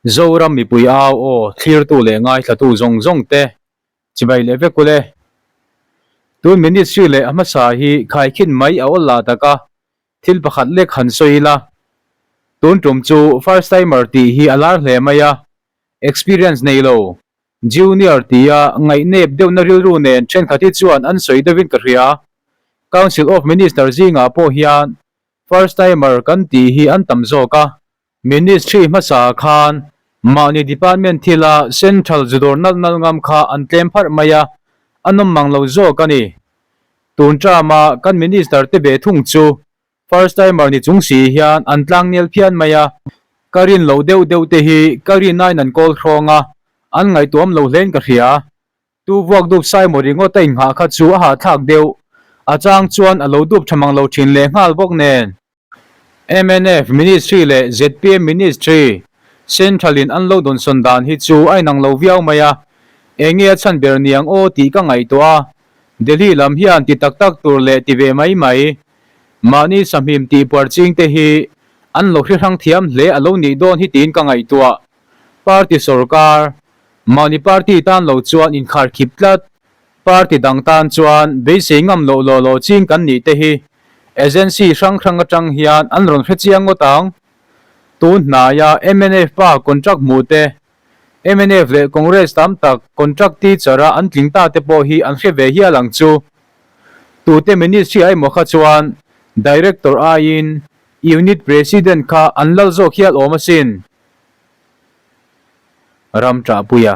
Zoram mipui au aw thlirtu leh ngaithlatu zawng zawng te chibai leh vek ule. Tun ministry leh a hmasa hi khaikhin mai a awl lah tak a, thil pakhat lek han sawi ila. Tun tum chu first timer tih hi a lar hle mai a, experience nei lo, junior tia ngaihnep deuhna rilru nen thenkhat hi chuan an sawi deuhin ka hria. Council of Minister zingah pawh hian first timer kan tih hi an tam zawk a. Ministry hmasa khan mahni department thila central zudawr nalh nalh ngam kha an tlem pharh mai a, a nawm mang lo zawk a ni. Tun term-a kan minister te ve thung chu first timer ni chung si hian an tlang nel phian mai a, ka rin loh deuh deuh te hi ka rin aiin an kawl hrawng a, an ngaihtuam lo hlein ka hria. Tu vuak dup sai maw ringawt a inghah kha chu a hahthlak deuh, a chang chuan a lo dup tha mang lo thin leh nghal bawk nen. Mnf Ministry leh zpm Ministry Central in an lo dawnsawn dan hi chu a inang lo viau mai a, eng nge a chhan ber niang aw tih ka ngaihtuah a, Delhi lam hian ti tak tak tur leh ti ve mai mai. Mahni sahmim tih puar ching te hi an lo hre hrang thiam hle a lo nih dawn hi tiin ka ngaihtuah. Party sorkar, mahni party tan lo chuan inkhar khip tlat. Party dang tan chuan beisei ngam loh law law ching kan nih te hi agency hrang hrang atang hian an rawn hre chiang ngawt ang. Tun hnaia mnf pa contract hmuh te, mnf leh Congress tam tak contract teacher a an tling ta te pawh hi an hre ve hial ang chu. Tute ministry a emaw kha chuan director aiin unit president kha an lal zawk hial awm asin. Ram Ṭahpuia.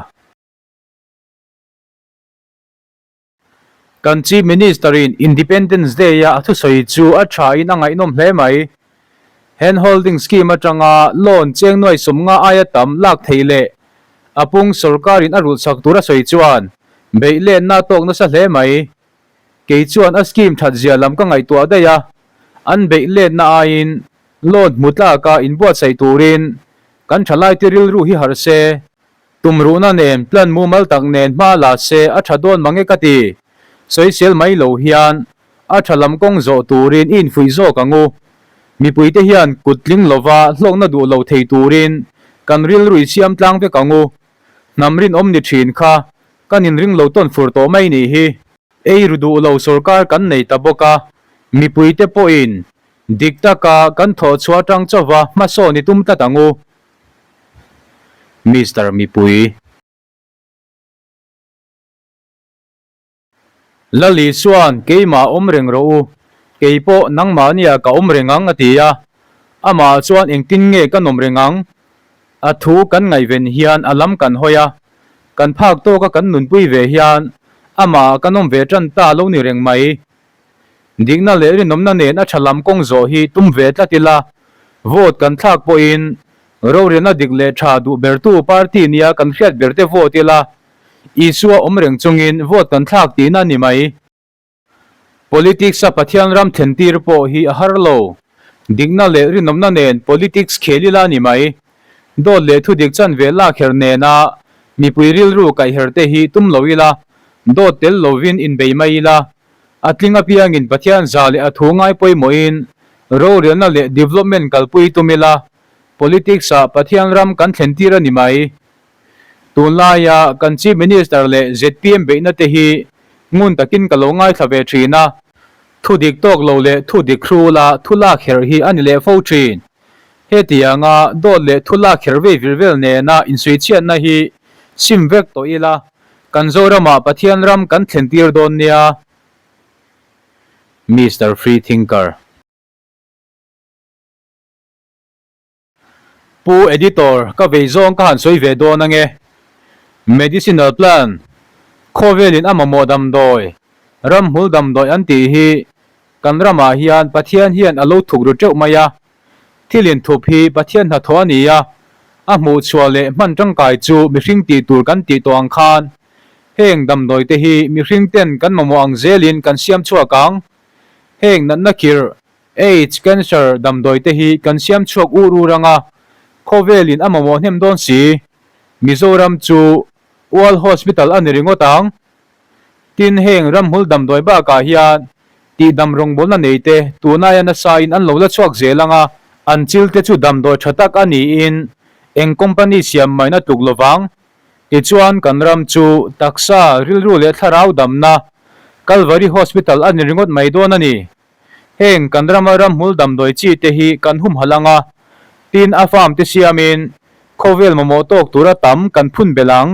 Kan Chief Minister-in Independence Day-a a thusawi chu a thain a ngaihnawm hle mai. Hand Holding Scheme atanga loan cheng nuai 50 aia tam lak theih leh a pung sorkarin a rulhsak tur a sawi chuan beih lenna a tawk nasa hle mai. Kei chuan a scheme that zia lam ka ngaihtuah daih a, an beih lenna aiin loan hmu tlaka inbuatsaih turin kan thalaite rilru hi harh se. Tumruhna nen plan mumal tak nen hma la se a tha dawn mange ka ti. Sawisel mai lo hian a tha lam kawng zawh turin i infuih zawk ang u. Mipuite hian kut tling lova hlawkna duh lo thei turin kan rilru i siam tlang vek ang u. Hnam rinawm ni thin kha kan inring lo tawn fur tawh mai nih hi. Ei ru duh lo sorkar kan nei ta bawk a, mipuite pawhin dik taka kan thawhchhuah atang chauva hmasawn i tum tlat ang u. Mister Mipui. Lali chuan keimah awm reng rawh u, kei pawh nangmahnia ka awm reng ang a ti a, amah chuan engtin nge ka nawm reng ang? A thu kan ngaihven hian a lam kan hawi a, kan phak tawka kan nunpui ve hian amah kan awm ve tan ta lo ni reng mai. Dikna leh rinawmna nen a tha lam kawng zawh hi tum ve tlat ila, vote kan thlak pawhin rorelna dik leh tha duh bertu party nia kan hriat berte vote ila, Isua awm reng chungin vote kan thlak tihna a ni mai. Politics a Pathian ram thlentir pawh hi a har lo. Dikna leh rinawmna nen politics khel ila a ni mai. Dawt leh thudik chanve lak her nena mipui rilru kaihher te hi tum lo ila, dawt tel lovin inbei mai ila, A tling apiangin Pathian za leh a thu ngai pawimawhin rorelna leh development kalpui tum ila, politics-ah Pathian ram kan thlen tir a ni mai. Tunlaia kan Chief Minister leh zpm beihna te hi ngun takin ka lo ngaithla ve thin a, thu dik tawk lo leh thu dik hrula thu lak herh hi a ni leh fo thin. Hetianga dawt leh thu lak herh vei vir vel nena insuichhiatna hi sim vek tawh ila, Kan Zoramah Pathian ram kan thlen tir dawn nia. Mister Free Thinker. Pu Editor, ka vei zawng ka han sawi ve dawn ange. Medicinal plant, khawvelin a mamawh damdawi, ramhmul damdawi an tih hi kan ramah hian Pathian hian a lo thuk ru teuh mai a. Thil inthup hi Pathian hnathawh a ni a, a hmuhchhuah leh hman tangkai chu mihring tih tur kan tih tawh ang khan heng damdawi te hi mihring ten kan mamawh ang zelin kan siam chhuak ang. Heng natna khirh, aids, cancer damdawi te hi kan siam chhuak ur ur ang a, khawvelin a mamawh hnem dawn si. Mizoram chu World Hospital a ni ringawt ang. Tin, heng ramhmul damdawi bakah hian tihdam rawngbawlna nei te tunaia nasain an lo la chhuak zel ang a, an chil te chu damdawi tha tak a niin Eng company siam main a tluk lovang? Tichuan kan ram chu taksa, rilru leh thlarau damna Calvary Hospital a ni ringawt mai dawn a ni. Heng kan rama ramhmul damdawi chi te hi kan humhalh ang a, tin a farm te siamin khawvel mamawh tawk tura tam kan phun belh ang.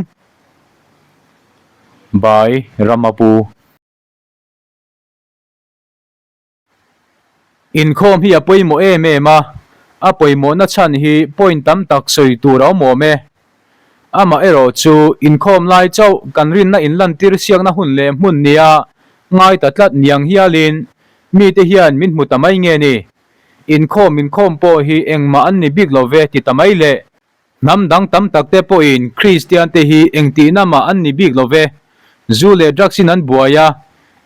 By Ramapu. Inkhawm hi a pawimawh em em a, a pawimawhna chhan hi point tam tak sawi tur a awm awm e. Amah erawh chu inkhawm lai chauh kan rinna inlantir siakna hun leh hmun nia ngai ta tlat niang hialin mite hian min hmu ta mai nge ni? Inkhawm inkhawm pawh hi engmah an ni bik lo ve ti ta mai le. Hnam dang tam tak te pawhin Kristian te hi engtihna mah an ni bik lo ve. Zu leh drugs in an buai a,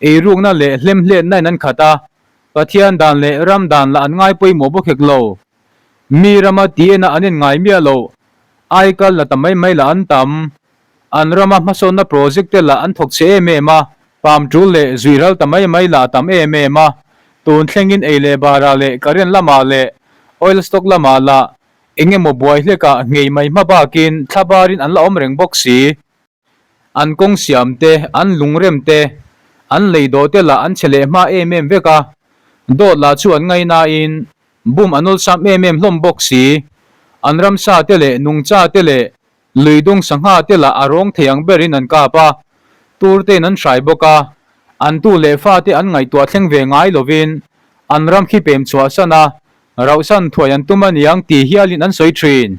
eirukna leh hlemhletna in an khat a, Pathian dan leh ram dan lah an ngai pawimawh bawk hek lo. Mi rama ti ena an en ngai miah lo, aikal la ta mai mai lah an tam. An rama hmasawnna project te lah an thawk chhe em em a, palm tul leh zui ral ta mai mai lah a tam em em a, tun thlengin ei leh barah leh current lamah leh oil stock lamah lah Eng emaw buai hlekah ngei mai hma bakin thla barin an la awm reng bawk si. An kawng siam te, an lungrem te, an lei dawh te lah an che leh hma em em vek a, dawt lah chu an ngainain bum an awlsam em em hlawm bawk si. An ramsa te leh nungcha te leh luidung sangha te lah a rawng thei ang berin an kap a, tur tein an hrai bawk a, an tu leh fa te an ngaihtuah thleng ve ngai lovin an ram khi pem chhuahsan a, Rauhsan thuai an tum a niang tih hialin an sawi thin.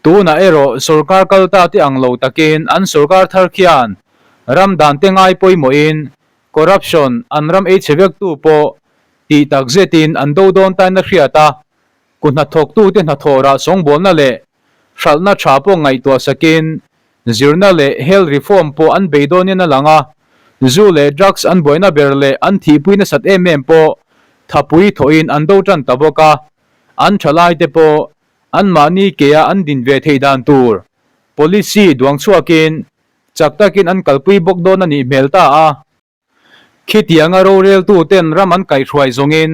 Tunah erawh sorkar kal ta te ang lo takin an sorkar thar khian ram dan te ngai pawimawhin corruption an ram ei chhe vektu pawh tih tak zetin an do dawn tain a hriat a, ku hnathawktute hnathawh rah sawngbawlna leh hralhna tha pawh ngaihtuah sakin zirna leh health reform pawh an bei dawnin a lang a, zu leh drugs an buaina ber leh an thihpui nasat em em pawh thapui thawhin an do tan ta bawk a, an thalaite pawh anmahni kea an din ve theih dan tur policy duang chhuakin chak takin an kalpui bawk dawn a nih hmel ta a. Khitianga roreltuten ram an kaihhruai zawngin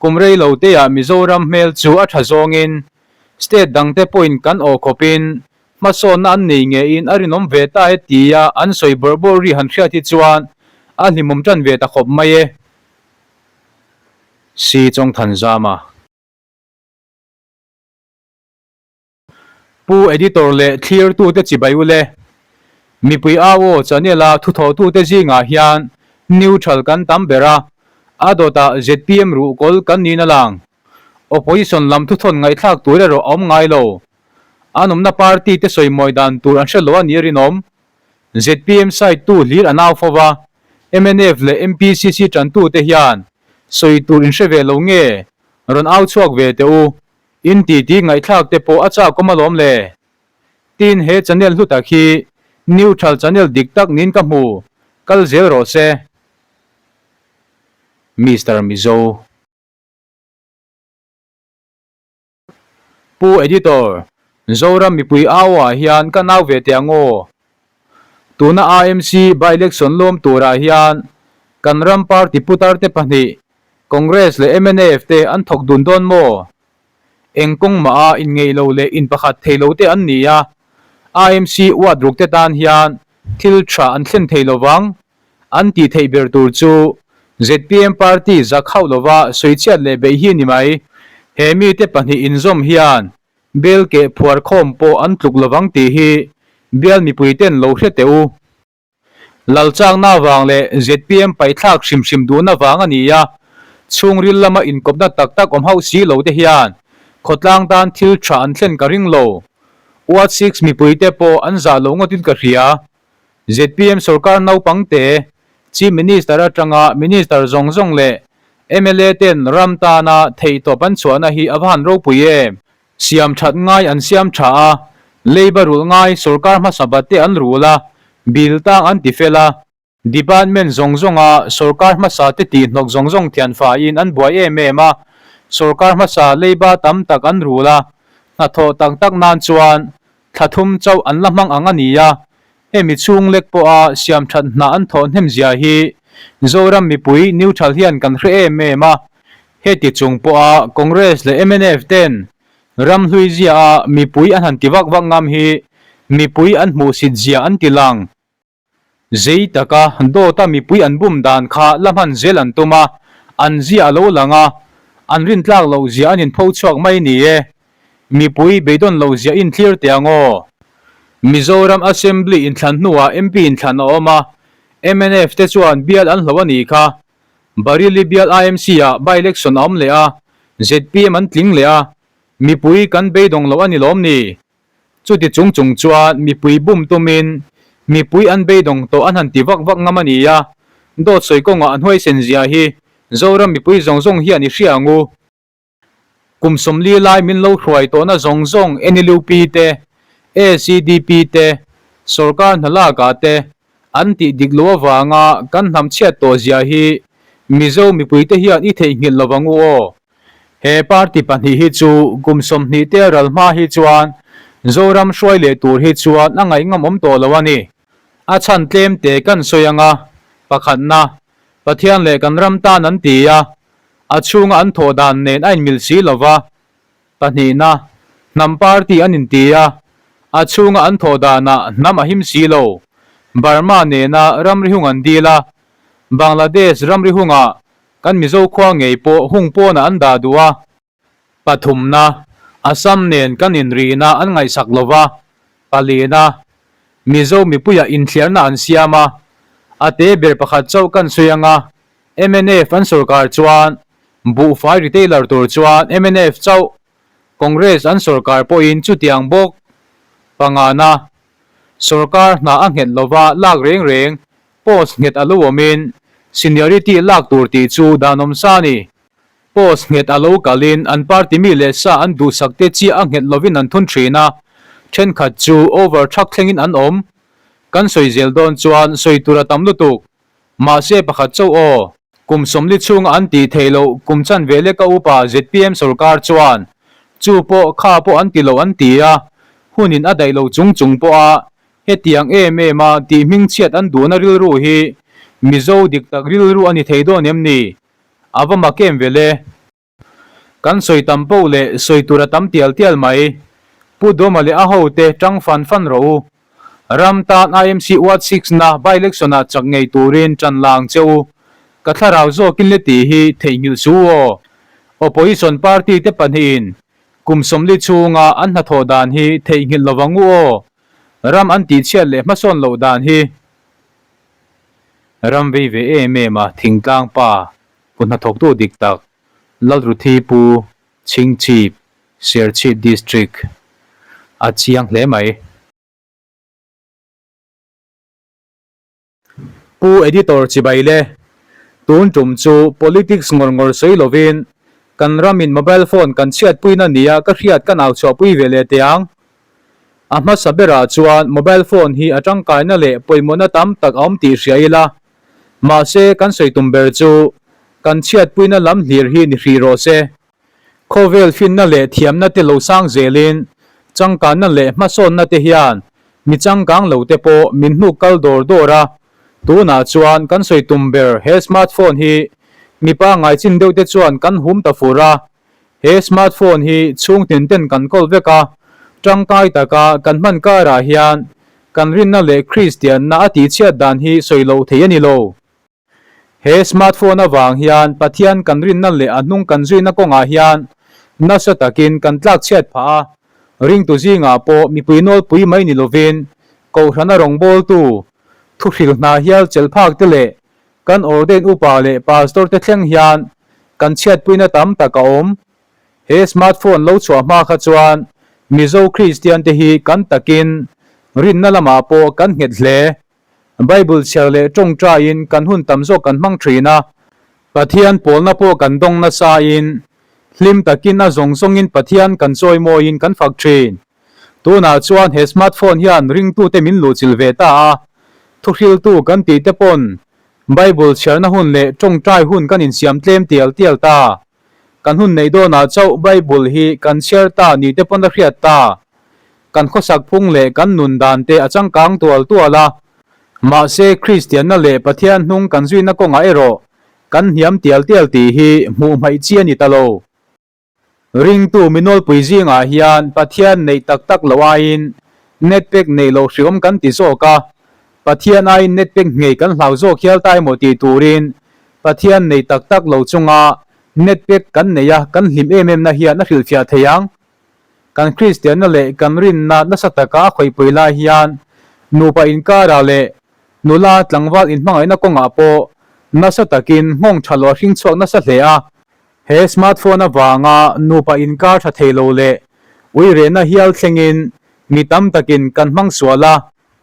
kum rei lo teah Mizoram hmel chu a tha zawngin state dangte pawhin kan aw khawpin hmasawnna an nei ngeiin a rinawm ve ta e tia an sawi bawrh bawrh ri han hriat hi chuan a hlimawm tan ve ta khawp mai e. Si Chawngthanzama. Pu Editor leh thlirtute chibai ule. Mipui au aw channel a thuthawhtute zingah hian neutral kan tam ber a, a dawtah zpm ruhkawl kan niin a lang. Opposition lam thuthawn ngaihthlak tur erawh a awm ngai lo. An awmna party te sawimawi dan tur an hre lo a ni a rinawm. Zpm side tu hlir an au fo va, mnf leh MPCC tantute hian sawi tur in hre ve lo nge rawn au chhuak ve teh u. In titi ngaihthlak te pawh a chak awm alawm le. Tin he channel hlu tak hi neutral channel dik tak niin ka hmu, kal zel rawh se. Mister Mizo. Pu Editor, Zoram mipui au ah hian ka nau ve teh ang aw. Tuna AMC by-election lawm turah hian kan ram party putar te pahnih Congress leh mnf te an thawk dun dawn maw? Eng kawng mah a inngeih lo leh in pakhat thei lo te an ni a, AMC uat ruk te tan hian thil tha an thlen thei lo vang. An tih theih ber tur chu zpm party zak hauh lova sawichhiat leh beih hi ni mai. He mite pahnih inzawm hian bel keh phuar khawm pawh an tluk lovang tih hi bial mipui ten lo hre teh u. Lalchakna vang leh zpm paihthlak hrim hrim duhna vang a ni a, chhungril lama inkawpna tak tak awm hauh si lo te hian khawtlang tan thil tha an thlen ka ring lo. Ward 6 mipuite pawh an zah lo ngawtin ka hria. Zpm sorkar naupang te, Chief Minister atanga Minister zawng zawng leh mla ten ram tana theihtawp an chhuahna hi a va han ropui em? Siam that ngai an siam tha a, leiba rulh ngai sorkar hmasa bat te an rul a, bill tang an ti fel a, department zawng zawnga sorkar hmasa te tih hnawk zawng zawng thian faiin an buai em em a, sorkar hmasa leiba tam tak an rul a, hnathawh tak tak nan chuan thla thum chauh an la hmang ang a ni a, hemi chhung lek pawha siam that hna an thawh hnem zia hi Zoram mipui neutral hian kan hre em em a, heti chung pawha Congress leh mnf ten. Ramhlui zia a mipui an han ti vak vak ngam hi mipui an hmuhsit zia an ti lang. Zei taka dawta mipui an bum dan kha la hman zel an tum a, an zia a lo lang a, an rintlak loh zia an inpho chhuak mai ni e. Mipui beidawn loh zia inthlir teh ang aw. Mizoram Assembly inthlan hnuah MP inthlan a awm a, mnf te chuan bial an hlo a nih kha. Bareilly bial IMC ah by-election a awm leh a, zpm an tling leh a, mipui kan beidawng loh a ni lawm ni? Chuti chung chung chuan mipui bum tumin mipui an beidawng tawh an han ti vak vak ngam a ni a, dawt sawi kawngah an huaisen zia hi Zoram mipui zawng zawng hian i hria ang u. Kum 40 lai min lo hruai tawhna zawng zawng NLUP te, ACDP te, sawrkar hna lakah te an tih dik loh avanga kan hnam chhiat tawh zia hi Mizo mipuite hian i theihnghilh lo vang u aw. He party pahnih hi chu kum 20 te ral hma hi chuan Zoram hruai leh tur hi chuan a ngaihngam awm tawh lo a ni. A chhan tlem te kan sawi anga pakhatna Pathian leh kan ram tan an ti a, a chhunga an thawh dan nen a inmil si lo va. Pahnihna, hnam party an inti a, a chhunga an thawh danah hnam a him si lo. Burma nena ramri hung an dil a, Bangladesh ramri hungah kan Mizo khua ngei pawh hung pawnah an dah duh a. Pathumna, Assam nen kan inrihna an ngaihsak lo va, palina, Mizo mipuiah inthliarna an siam a, a te ber pakhat chauh kan sawi anga mnf an sorkar chuan buhfai retailer tur chuan mnf chauh, Congress an sorkar pawhin chutiang bawk. Pangana, sorkar hna a nghet lova lak reng reng post nghet a lo awmin seniority lak tur tih chu dan awm sa a ni. Post nghet a lo kalin an party mi leh sa an duhsak te chiah a nghet lovin an thun thin a, thenkhat chu over thak thlengin an awm. Kan sawi zel dawn chuan sawi tur a tam lutuk. Mahse pakhat chauh aw. Kum 40 chhunga an tih theih loh kum chan ve leka upa zpm sorkar chuan chu pawh kha pawh an ti lo an ti a, hunin a daih lo chung chung pawha hetiang em em a tih hmingchhiat an duhna rilru hi Mizo dik tak rilru a ni thei dawn em ni? A va mak em vel e. Kan sawi tam poh leh sawi tur a tam tial tial mai. Pu Dawma leh a hote tang fan fan rawh u. Ram tan IMC Ward Six na by-election ah chak ngei turin tan la ang che u. Ka thlarau zawkin le tih hi theihnghilh su u aw. Opposition party te pahnihin kum 40 chhunga an hnathawh dan hi theihnghilh lovang u aw. Ram an tihchhiat leh hmasawn loh dan hi. Ram vei ve em em a thingtlang pa kut hnathawktu dik tak Lalruthi Pu Chhingchhip Serchhip District a chiang hle mai. Pu Editor chibai le, tun tum chu politics ngawr ngawr sawi lovin kan ramin mobile phone kan chhiatpuina nia ka hriat ka nau chhuahpui ve leh teh ang. A hmasa berah chuan mobile phone hi a tangkaina leh pawimawhna tam tak a awm tih hria ila, mahse kan sawi tum ber chu kan chhiatpuina lam hlir hi ni hrih rawh se. Khawvel finna leh thiamna te lo sang zelin changkanna leh hmasawnna te hian mi changkang lo te pawh min hnuk kal dawr dawr a, tunah chuan kan sawi tum ber he smartphone hi mipa ngaichin deuh te chuan kan hum ta fur a, He smartphone hi chhung tin ten kan kawl vek a, tangkai taka kan hman karah hian kan rinna leh Kristianna a tihchhiat dan hi sawi loh thei a ni lo. He smartphone avang hian Pathian kan rinna leh a hnung kan zuina kawngah hian nasa takin kan tlakchhiat phah a, ringtu zingah pawh mipui nawlpui mai ni lovin Kohhrana rawngbawltu, thuhrilh hna hial chelh phak te leh Kan ordain upa leh pastor te thleng hian kan chhiatpuina tam tak a awm. He smartphone lo chhuah hma kha chuan Mizo Kristian te hi kan takin rinna lamah pawh kan nghet hle. Bible chhiar leh tawngtaiin kan hun tam zawk kan hmang thin a. Pathian pawlna pawh kan dawng nasain hlim takin a zawng zawngin Pathian kan chawimawiin kan fak thin. Tunah chuan he smartphone hian ringtute min luhchilh ve ta a, thuhriltu kan tih te pawn Bible chhiarna hun leh tawngtai hun kan insiam tlem tial tial ta. Kan hun neih dawnah chauh Bible hi kan chhiar ta ni te pawn a hriat ta. Kan khawsak phung leh kan nun dan te a changkang tual tual a, mahse Kristianna leh Pathian hnung kan zuina kawngah erawh kan hniam tial tial tih hi hmuh hmaih chi a ni ta lo. Ringtu mi nawlpui zingah hian Pathian neih tak tak loh aiin net pack neih loh hriawm kan ti zawk a, Pathian aiin net pack nghei kan hlau zawk hial ta emaw tih turin Pathian neih tak tak lo chunga net pack kan neih a kan hlim em em na hian a hrilhfiah thei ang. Kan Kristianna leh kan rinna nasa taka a khawihpui lai hian nupa inkarah leh nula tlangval inhmangaihna kawngah pawh nasa takin nghawng tha lo a hring chhuak nasa hle a. He smartphone avanga nupa inkar tha thei lo leh uirehna hial thlengin mi tam takin kan hmang sual a,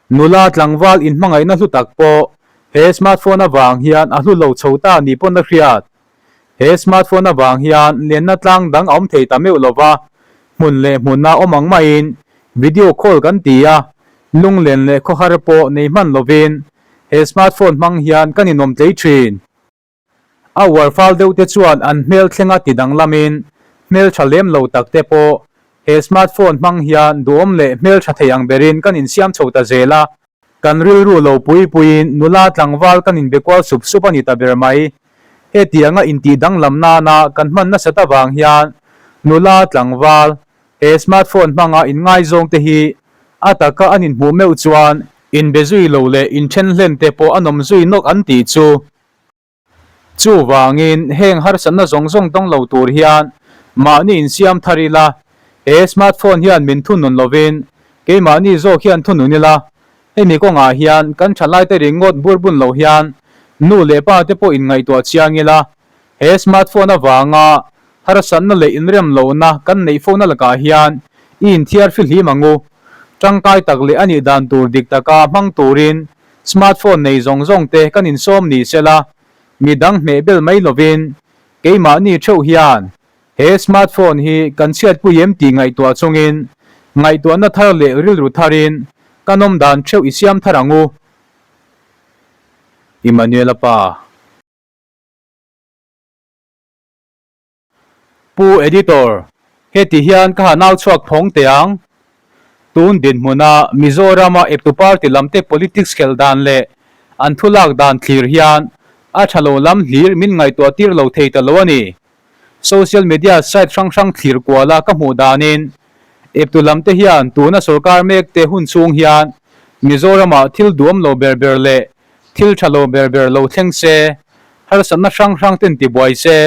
nula tlangval inhmangaihna hlu tak pawh he smartphone avang hian a hlu lo chho ta ni pawn a hriat. He smartphone avang hian lenna tlang dang a awm thei ta meuh lo va, hmun leh hmuna awm ang maiin video call kan ti a, lunglen leh khawhar pawh nei hman lovin he smartphone hmang hian kan inawm tlei thin. A uar fal deuh te chuan an hmel thlenga ti danglamin hmel tha lem lo tak te pawh he smartphone hmang hian duhawm leh hmel tha thei ang berin kan insiam chho ta zel a. Kan rilru lo pui puiin nula tlangval kan inbe kual sup sup a ni ta ber mai. Hetianga intih danglam nana kan hman nasat avang hian nula tlangval he smartphone hmanga inngaizawng te hi a taka an inhmuh meuh chuan inbe zui lo leh inthen hlen te pawh an awm zui nawk an tih chu. Chuvangin, heng harsatna zawng zawng dawng lo tur hian mahni insiam thar ila, he smartphone hian min thunun lovin keimahni zawk hian thunun ila, hemi kawngah hian kan thalaite ringawt burbun lo hian nu leh pa te pawh inngaihtuah chiang ila, he smartphone avanga harsatna leh inrem lohna kan neih fona lakah hian i inthiar fihlim ang u. Tangkai tak leh a nih dan tur dik taka hmang turin Smartphone nei zawng zawng te kan insawm ni sela, mi dang hmeh bel mai lovin keimahni theuh hian he smartphone hi kan chhiatpui em tih ngaihtuah chungin ngaihtuahna thar leh rilru tharin kan awm dan theuh i siam thar ang u. Emmanuel-a pa. Pu Editor, heti hian ka han au chhuak phawng teh ang. Tun dinhmuna Mizorama eptu party lamte politics khelh dan leh an thu lak dan thlir hian a tha lo lam hlir min ngaihtuah tir lo thei ta lo a ni. Social media site hrang hrang thlir kuala ka hmuh danin eptu lamte hian tuna sorkar mekte hun chhung hian Mizoramah thil duam lo ber ber leh Thil tha lo ber ber lo thleng se, harsatna hrang hrang ten tibuai se,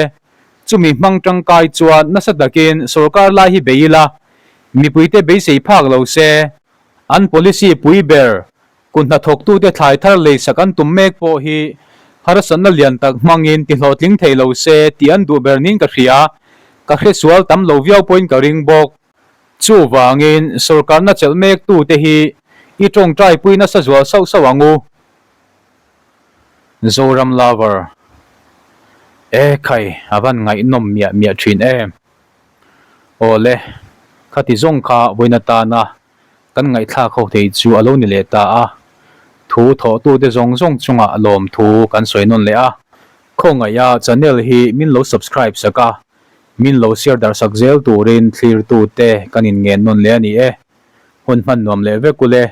chumi hmang tangkai chuan nasa takin sorkar lai hi bei ila, mipuite beisei phak lo se, an policy pui ber kut hnathawktute thlai thar leisak an tum mek pawh hi harsatna lian tak hmangin ti hlawhtling thei lo se tih an duh ber niin ka hria, ka hresual tam lo viau pawhin ka ring bawk. Chuvangin, sorkarna chelh mektute hi i tawngtai pui nasa zual sauh sauh ang u. Zoram Lover. E khai, a van ngaihnawm miah miah thin em. Awle, khati zawng kha vawiin atana kan ngaihthlak ho thei chu a lo ni leh ta a. Thu thawhtute zawng zawng chungah lawmthu kan sawi nawn leh a. Khawngaiha channel hi min lo subscribe sak a. Min lo share darh sak zel turin thlirtute kan inngen nawn leh a ni e. Hun hman nuam leh vek ule.